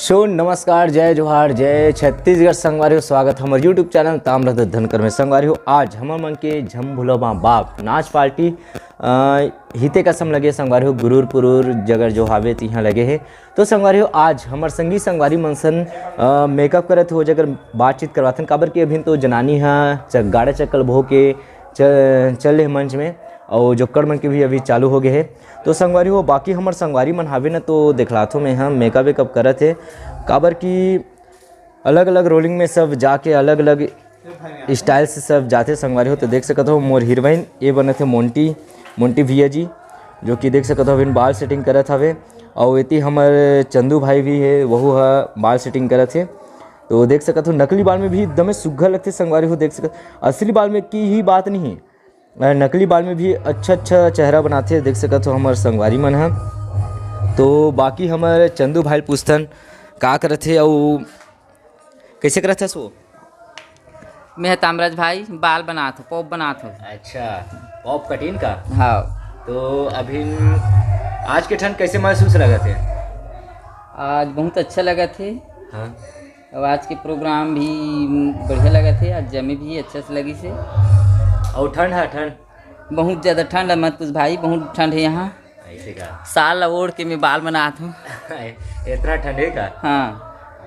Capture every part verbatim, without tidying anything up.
सो नमस्कार, जय जोहार, जय छत्तीसगढ़ संगवारी हो। स्वागत हमर YouTube चैनल ताम्रध्वज धनकर में। संगवारी हो, आज हमर मन के झम्भुलवा बाप नाच पार्टी, अ, हिते कसम लगे संगवारी हो, गुरूर पुरूर जगर जो हावे तिहाँ लगे हे। तो संगवारी हो, आज हमर संगी संगवारी मन सन, अ, मेकअप करत हो जगर बातचीत करवाथन, काबर कि अभी तो जनानी ह च-, गाड़ा चक्कल बो के च-, चल रहे मंच में, और जोक्कड़ मन के भी अभी चालू हो गए हे। तो संगवारी हो, बाकी हमर संगवारी मन हावे न, तो देखलाथो मैं ह मेकअप वेकअप करत हे, काबर कि अलग-अलग रोलिंग में सब जाके अलग-अलग स्टाइल से सब जाथे संगवारी हो। तो देख सकत हो, मोर हीरोइन ये बनत हे मोंटी, मोंटी भैया जी, जो कि देख सकत हो अभी बाल सेटिंग करत हवे। और एती हमर चंदू भाई भी हे, वहू ह बाल सेटिंग करत हे। तो देख सकत हो, नकली बाल में भी एकदमे सुग्घर लगथे संगवारी हो। देख सकत, असली बाल में की ही बात नहीं, अ, नकली बाल में भी अच्छा अच्छा चेहरा बनाथे, देख सकत हो हमर संगवारी मन ह। तो बाकी हमर चंदू भाई ल पूछथन का करत हे अउ कैसे करत हस वो? मैं ह तामराज भाई, बाल बनात हो, पॉप बनात हो। अच्छा, पॉप कटिंग का? हाँ। तो अभी आज के ठंड कैसे महसूस लगत हे? आज बहुत अच्छा लगत हे। हाँ। अब आज के प्रोग्राम भी बढ़िया लगत हे, आज जमे भी अच्छा से लगिस हे। और ठंड है, ठंड? बहुत ज्यादा ठंड है, मत पूछ भाई, बहुत ठंड है यहाँ। ऐसे का? साल ला ओढ़ के मैं बाल बनात हूँ। इतना ठंड है का? हाँ।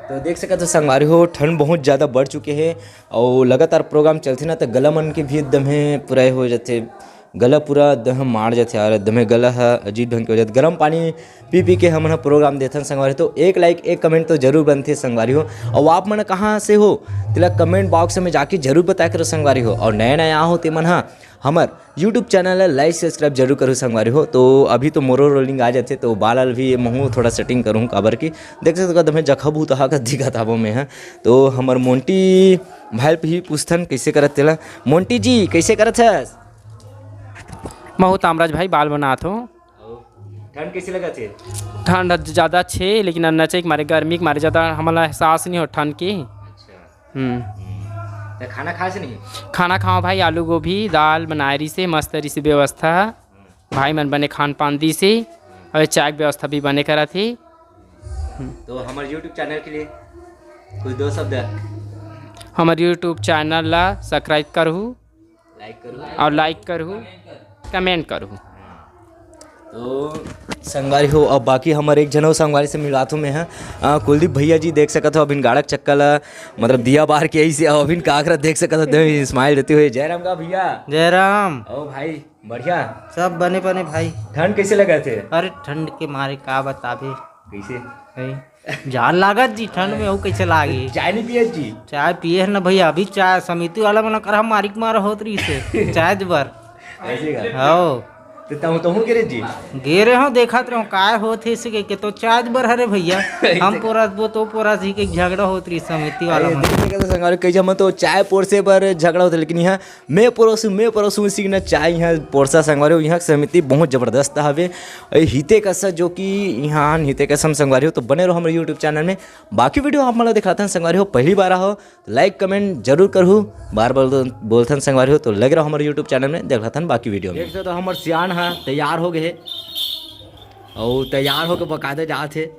तो देख सकत हो संगवारी हो, ठंड बहुत ज्यादा बढ़ चुके हे और लगातार प्रोग्राम चलथे ना, तो गला मन के भी एकदम हे पूरा हो जाथे, गला पूरा एकदम मार जाथे यार, एकदम गला ह अजीब ढंग के हो जाथे। गरम पानी पी पी के हमन ह प्रोग्राम देखथन संगवारी, तो एक लाइक एक कमेंट तो जरूर बनथे संगवारी हो। और आप मन कहाँ से हो, तेला कमेंट बॉक्स में जाके जरूर बताया करो संगवारी हो। और नया नया हो ते मन ह हमर YouTube चैनल ला लाइक सब्सक्राइब जरूर करू संगवारी हो। तो अभी तो मोरो रोलिंग आ जाथे, तो बाल वाल भी महू थोड़ा सेटिंग करूँ, काबर कि देख सकत हो एकदम जखा भूत हा का दिखत हावो मैं ह। तो हमर मोंटी भाई भी पूछथन कैसे करत तेला। मोंटी जी, कैसे करत हस? महू तामराज भाई, बाल बनात हो। ठंड कैसे लगत हे? ठंड ज्यादा छे, लेकिन अब नचे के मारे, गर्मी के मारे ज्यादा हमला एहसास नहीं हो ठंड के। अच्छा। हम्म। तो खाना खास नहीं? खाना खाओ भाई, आलू गोभी दाल बनाए रही से, मस्त रही से व्यवस्था। भाई मन बने खान पान दी से, और चाय के व्यवस्था भी बने करत हे। तो हमर YouTube चैनल के लिए कुछ दो शब्द? हमर YouTube चैनल ला सब्सक्राइब करहू, लाइक करू। और लाइक करहू, कमेंट करहू। तो संगवारी हो, अब बाकी हमर एक झन अउ संगवारी से मिलात हूँ मैं ह। अ, कुलदीप भैया जी देख सकत हो अभिन गाड़क चक्का ला, मतलब दिया बार के ऐसे अभिन काकरा देख सकत हो, एकदम स्माइल देते हुए। जय राम का भैया। जय राम। ओ भाई, बढ़िया। सब बने बने भाई। ठंड कैसे लगत हे? अरे ठंड के मारे का बताबे। कैसे? हैं? जान लागत जी ठंड में, अउ कैसे लागे? चाय नहीं पियत जी? चाय पिए है ना भैया, अभी चाय समिति वाला मन करा मारिक मार होत रही से चाय दे बर। ऐसे का? हो। तो तहु तहु गिरे जी? गेरे हो, देखत रहो काय होत हे इसे के, के तो चाय दे बर हरे भैया। ऐसे हम का? पोरस वो तो पोरस ही के झगड़ा होत रही समिति वाला अरे, मन। देख सकत हो संगवारी, कई जमा तो चाय पोरसे बर झगड़ा होत हे, लेकिन यहाँ मैं परोसूँ, मैं परोसूँ, इसी ना चाय यहाँ पोरसा संगवारी हो। यहाँ के समिति बहुत जबरदस्त हवे। ए, हिते कसा जो कि यहाँ हिते कसम संगवारी हो, तो बने रहो हमारे YouTube चैनल में। बाकी वीडियो आप मन ला दिखाथन संगवारी हो, पहली बार आहो तो लाइक कमेंट जरूर करहू। बार बार बोलथन संगवारी हो, तो लगे रहो हमारे YouTube चैनल में, दिखाथन बाकी वीडियो में। देख सकत हो हमर सियान हा तैयार हो गए हे, और तैयार होके बकायदा जात हे।